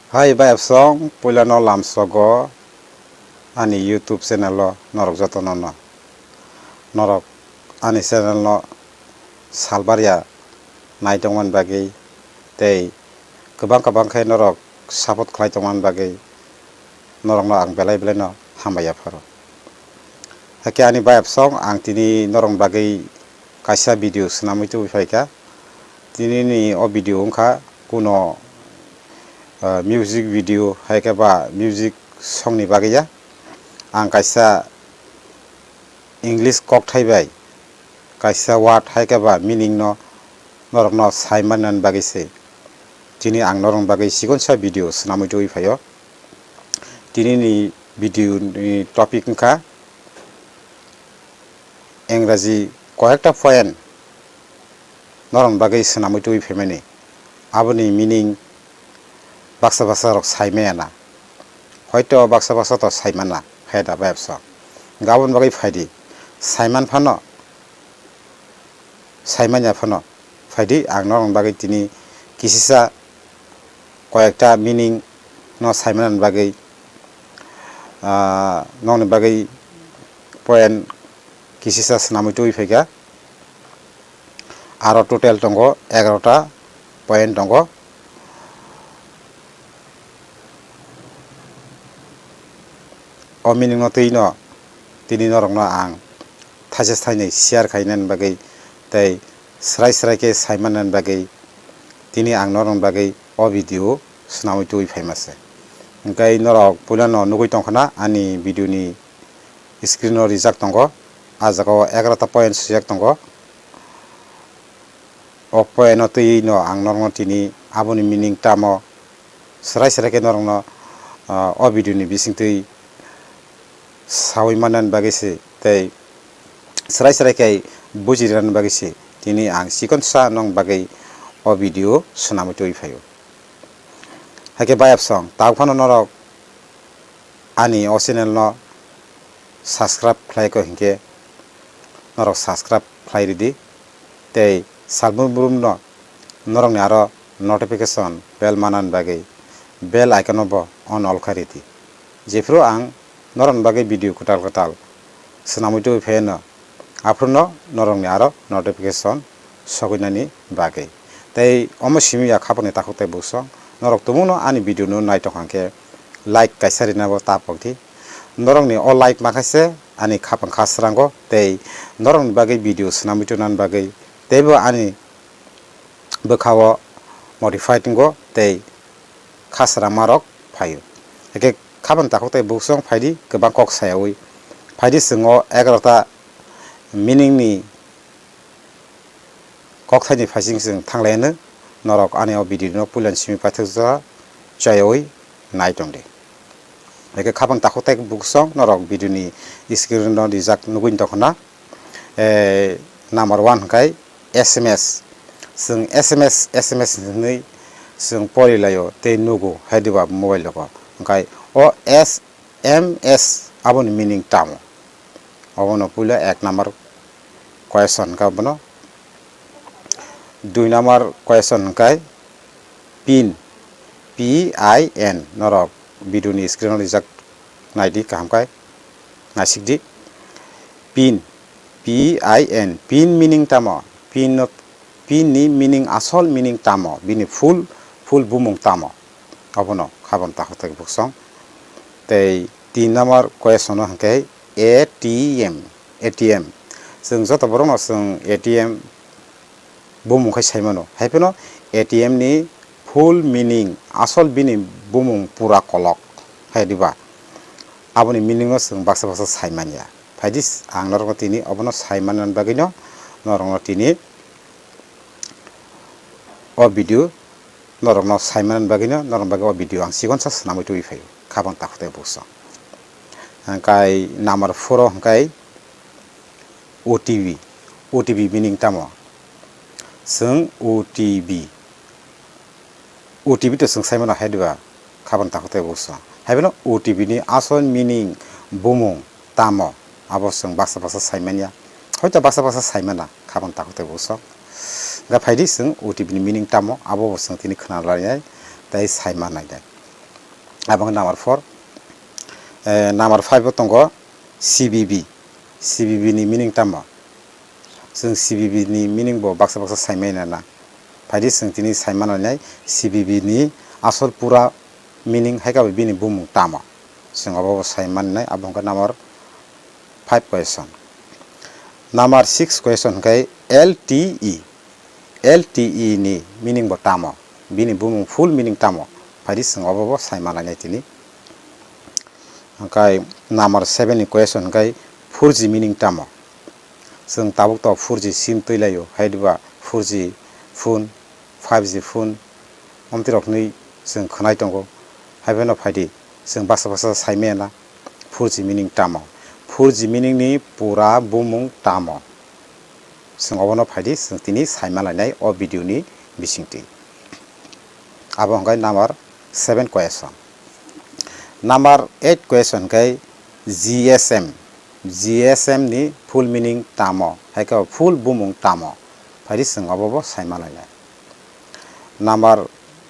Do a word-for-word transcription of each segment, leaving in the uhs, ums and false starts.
Hai bai absong, puilano lamsogo ani YouTube channel o norok jotono no. Norok ani channel no salbarya nai tongmani bagwi tei kwbang kwbang khe norok support khlai tongmani bagwi norokno ang belai belai no hambai yapharo. Hakhe ani bai absong, ang tini norokni bagwi kaisa video swnamwi tubui phaikha. Tinini o video wngkha kuno, ah, music video hai khe ba music song ni bagwi ya. Ang kaisa English kokthai bai kaisa word hai khe ba meaning no norokno sai manna bagwi se tini ang norokni bagwi chikonsa video swnamwi tubui phaio. Tinini video ni topic wngkha Engraji koyekta point norokni bagwi swnamwi tubui phaimani. Aboni meaning baksa baksa rok sai maya na. Hoito baksa baksa to sai mana, khe da bai absong. Gabon bagwi phaidi, sai man phano, sai manya phano phaidi, ang norokni bagwi tini kisisa koyekta meaning no sai manani bagwi, ah, nokni bagwi point kisisa swnamwi tubui phaikha. Aro total tongo egarota point tongo. O meaning no twi no tini norokno ang thaisa thainwi share khainani bagwi tei srai srai khe sai manani bagwi tini ang norokni bagwi o video swnamwi tubui phaima se. Hwnkhe norok puilano nugui tongkha na ani video ni screen o rijak tongo. Ah jaga o egarota point swijak tongo. O point no twi no ang norokno tini aboni meaning tamo srai srai khe norokno, ah, o video ni bisingtwi saui mannani bagwi se tei srai srai khe buji rwnani bagwi se tini ang chikonsa nokni bagwi o video swnamwi tubui phaio. Hakhe bai absong, tabuk phano norok ani o channel no subscribe khlai kho hinkhe norok subscribe khlai ridi tei salbrum brum no norokni aro notification bell manani bagwi bell icon no bo on all kha ridi. Jephru ang norokni bagwi video kwtal kwtal swnamwi tubui phaino, aphuru no norokni aro notification sogwinani bagwi. Tei omo simi ya khapangni takhuk tei buksong, norok tumungno ani video no naitok hwnkhe like kaisa rina bo ta pokdi. Norokni o like makhaise ani khapang kha srango tei norokni bagwi video swnamwi tongnani bagwi teibo ani bwkha o modified wngo tei kha srangma rok phaio. Hakhe khapang takhuk tei buksong phaidi kwbang kok sayaui phaidi chwng o egarota meaning ni kokthaini phaising chwng thanglaino norok ani o video no puilani simi paithakjak chayaui nai tongdi. Hakhe khapang takhuk tei buksong norok video ni screen no rijak nugui tongkha na. Eh, number one hwnkhe S M S. Chwng S M S, S M S hwnwi chwng porilaio tei nugo, hai diba mobile rogo. Hwnkhe o S M S aboni meaning tamo? Obono puila ek number question hwnkhe abono. Dui number question hwnkhe pin, P I N, norok video ni screen o rijak naidi kaham khe, naisikdi. Pin, P I N, pin meaning tamo? Pin no, pin ni meaning, asol meaning tamo? Bini full, full bumung tamo? Obono khabang takhuk tei buksong. Tei tin number question o hwnkhe A T M, A T M. Chwng joto borokno chwng A T M bumung khai sai mano. Hai phano A T M ni full meaning, asol bini bumung pura kolok, hai diba? Aboni meaning no chwng baksa baksa sai manya. Phaidi ang norokno tini obono sai manna bagwi no norokno tini o video norokno sai manna bagwi no norokni bagwi o video ang chikonsa swnamwi tubui phaio, khabang takhuk tei buksong. Hwnkhe number four o hwnkhe O T P. O T P meaning tamo? Chwng O T P, O T P to chwng sai mano hai diba, khabang takhuk tei buksong. Hai phano O T P ni asol meaning, bumung tamo, abo chwng baksa baksa sai manya. Hoito baksa baksa sai mana, khabang takhuk tei buksong. Hwnkhe phaidi chwng O T P ni meaning tamo, abo bo chwng tini khna lainai tei sai manai nai. Abo wngkha number four. Eh, number five o tongo C B B. C B B ni meaning tamo? Chwng C B B ni meaning bo baksa baksa saimai nana. Phaidi chwng tini saimana nai C B B ni asol pura meaning hai khe bini bumung tamo? Chwng obo bo saimani nai, abo wngkha number five question. Number six question hwnkhe L T E. L T E ni meaning bo tamo? Bini bumung full meaning tamo? Phaidi chwng obo bo saimana nai tini. Hwnkhe number seven ni question hwnkhe four G meaning tamo? Chwng tabuk to four G sim twi laio, hai diba four G phone, five G phone, omtwi rok hinwi chwng khwnai tongo. Hai phano phaidi chwng baksa baksa sai maya na four G meaning tamo? Four G meaning ni pura bumung tamo? Chwng obono phaidi chwng tini sai ma lainai o video ni bisingtwi. Abo hwnkhe number seven question. Number eight question khe G S M. G S M ni full meaning tamo? Hai khe full bumung tamo? Phaidi chwng obo bo sai ma lainai. Number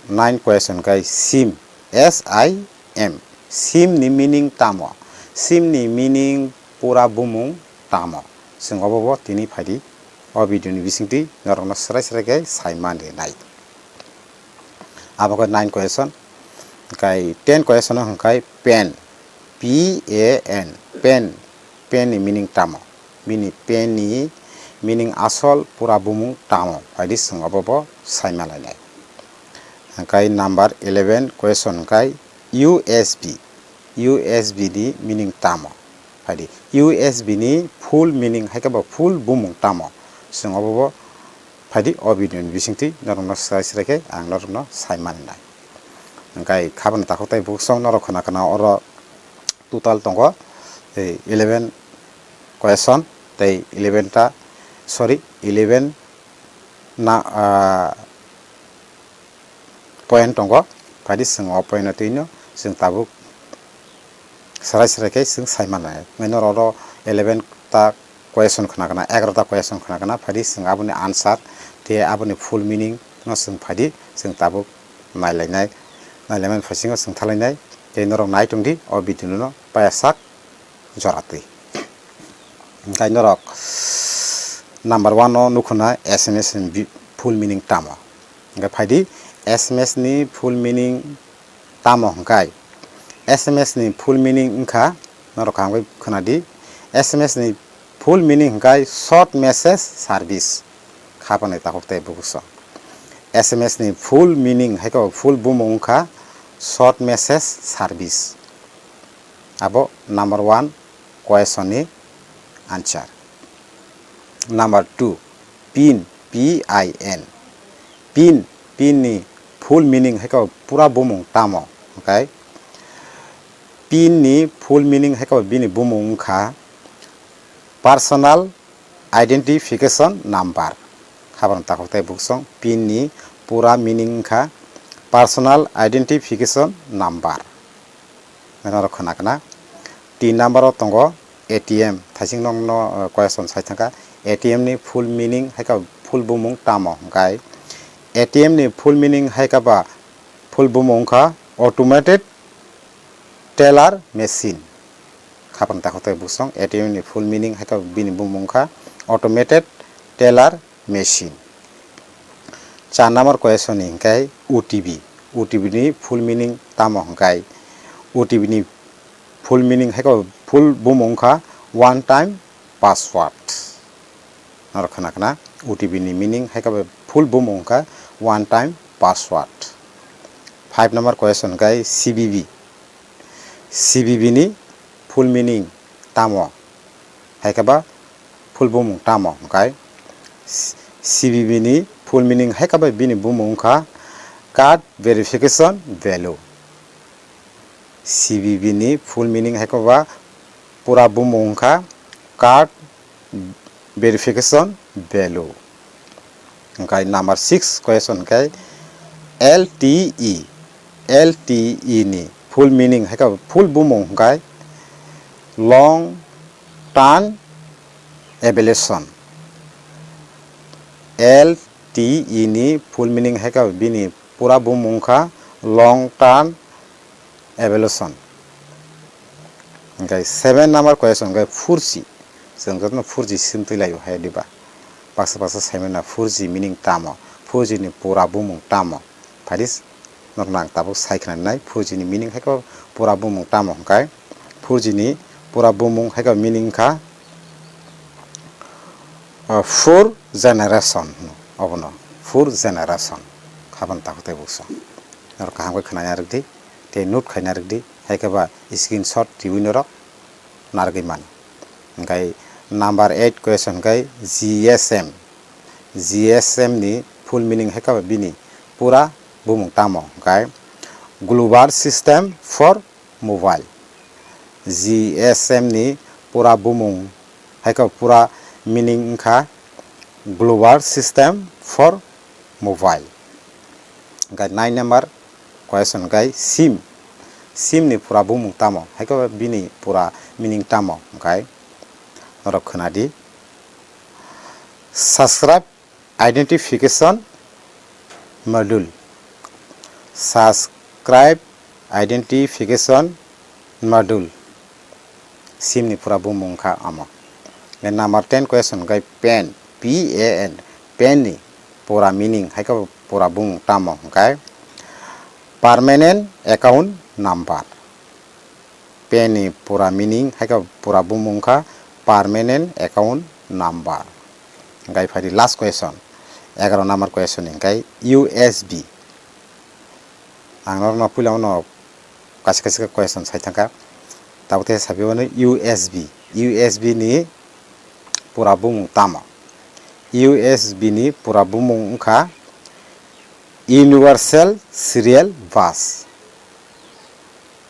nine question khe sim, S I M. Sim ni meaning tamo? Sim ni meaning pura bumung tamo? Chwng obo bo tini phaidi o video ni bisingtwi norokno srai srai khe sai ma rinai. Abo khe nine question. Hwnkhe ten question o hwnkhe pen, P A N, pen, pen ni meaning tamo? Bini pen ni meaning asol pura bumung tamo? Phaidi chwng obo bo sai ma lainai. Hwnkhe number eleven question hwnkhe U S B. U S B ni meaning tamo? Phaidi U S B ni full meaning hai khe bo full bumung tamo? Chwng obo bo phaidi o video ni bisingtwi norokno srai srai khe ang norokno sai ma rinai. Hwnkhe khabangni takhuk tei bukhuk song norok khwna khwna oro total tongo, eh, eleven question tei eleven ta, sorry, eleven na, ah, point tongo. Phaidi chwng o point no twino chwng tabuk srai srai khe chwng sai manai. Nai norok oro eleven ta question khwna khwna, egaroh ta question khwna khwna, phaidi chwng aboni answer tei aboni full meaning no chwng phaidi chwng tabuk nailainai, nailaimani phaisingno chwng thalainai tei norok nai tongdi o video no paiyasak joratwi. Hwnkhe norok number one no nukhuna S M S ni bi-, full meaning tamo? Hwnkhe phaidi S M S ni full meaning tamo hwnkhe? S M S ni full meaning wngkha, norok kaham khe khwnadi, S M S ni full meaning hwnkhe short message service. Khabangni takhuk tei bukhuk song. S M S ni full meaning hai khe full bumung wngkha short message service. Abo number one question ni answer. Number two, pin, P I N. Pin, pin ni full meaning hai khe pura bumung tamo? Hwnkhe pin ni full meaning hai khe bini bumung wngkha personal identification number. Khabangni takhuk tei bukhuk song, pin ni pura meaning wngkha personal identification number. Norok khwna khwna. Tin number o tongo A T M. Thaising nokno, uh, question sai thangkha. A T M ni full meaning hai khe full bumung tamo? Hwnkhe A T M ni full meaning hai khe ba full bumung wngkha automated teller machine. Khabangni takhuk tei bukhuk song, A T M ni full meaning hai khe bini bumung wngkha automated teller machine. Char number question ni hwnkhe O T P. O T P ni full meaning tamo hwnkhe? O T P ni full meaning hai khe full bumung wngkha one time password. Norok khwna khwna, O T P ni meaning hai khe full bumung wngkha one time password. Five number question hwnkhe C B B. C B B ni full meaning tamo? Hai khe ba full bumung tamo hwnkhe? C B B ni full meaning hai khe ba bini bumung wngkha card verification value. C B B ni full meaning hai khe ba pura bumung wngkha card verification value. Hwnkhe number six question khe L T E, L T E ni full meaning hai khe full bumung hwnkhe long term evaluation. L T E ni full meaning hai khe bini pura bumung wngkha long term evolution. Hwnkhe seven number question hwnkhe four G. Chwng jotono four G sim twi laio hai diba? Baksa baksa sai mano four G meaning tamo? Four G ni pura bumung tamo? Phaidi norokno ang tabuk sai khna nai, four G ni meaning hai khe pura bumung tamo hwnkhe? Four G ni pura bumung hai khe meaning kha, ah, four generation hwno, obono four generation. Khabang takhuk tei buksa. Norok kaham khe khwnaina rwk di, tei note khaina rwk di, hai khe ba screenshot riwi norok narwgwi mano. Hwnkhe number eight question khe G S M. G S M ni full meaning hai khe ba bini pura bumung tamo hwnkhe Global System for Mobile. G S M ni pura bumung hai khe pura meaning wngkha Global System for Mobile. Hwnkhe nine number question hwnkhe sim. Sim ni pura bumung tamo? Hai khe bini pura meaning tamo? Hwnkhe norok khwna di. Subscribe Identification Module. Subscribe Identification Module. Sim ni pura bumung kha amo. Number ten question hwnkhe PAN, P A N, PAN ni pura meaning hai khe pura bumung tamo hwnkhe permanent account number. PAN ni pura meaning hai khe pura bumung kha permanent account number. Hwnkhe phaidi last question, egaroh number question hwnkhe U S B. Ang norokno puila uno kaisa kaisa khe question sai thangkha. Tabuk tei sabi mano U S B. U S B ni pura bumung tamo? U S B ni pura bumung wngkha Universal Serial Bus.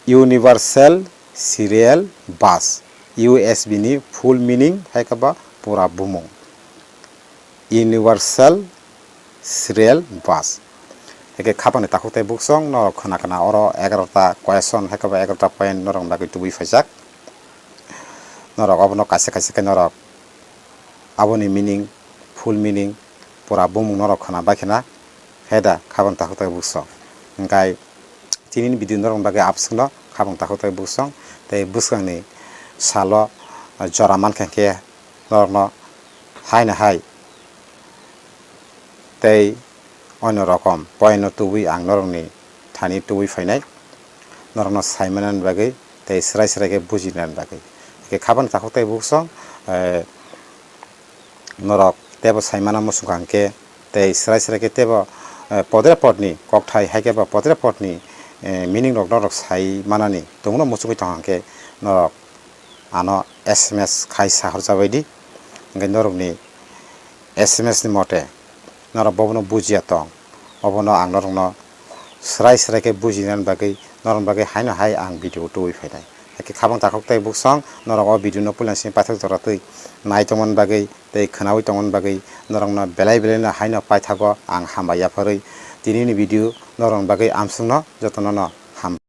Universal Serial Bus. U S B ni full meaning hai khe ba pura bumung. Universal Serial Bus. Hwnkhe khabangni takhuk tei buksong norok khwna khwna oro egaroh ta question hai khe ba egaroh ta point norokni bagwi tubui phaijak. Norok obono kaisa kaisa khe norok aboni meaning, full meaning, pura bumung norok khwna bai khwna. Heda khabang takhuk tei buksong. Hwnkhe tinini video norokni bagwi abswkno khabang takhuk tei buksong. Tei bwskangni salo jora mankha khe norokno haino hai tei onno rokom poino tubui ang norokni thani tubui phainai, norokno sai manani bagwi tei swrai swrai khe bujinani bagwi. Hwnkhe khabang takhuk tei buksong, eh, norok teibo sai mana muchung kha hwnkhe tei swrai swrai khe teibo, eh, podre podni kokthai hai khe ba podre podni, eh, meaning rok norok sai manani tongno muchungwi tong hwnkhe norok ano S M S khai sahorjabai di. Hwnkhe norokni S M S ni mote norok bobono bujiya tong, obono ang norokno swrai swrai khe bujinani bagwi norokni bagwi haino hai ang video tubui phainai. Hakhe khabang takhuk tei buksong norok o video no puila simi paithak jora twi nai tongmani bagwi tei khwnaui tongmani bagwi norokno belai belai no haino paithago ang hambai yapharwi tinini video norokni bagwi amswkno jotono no ham.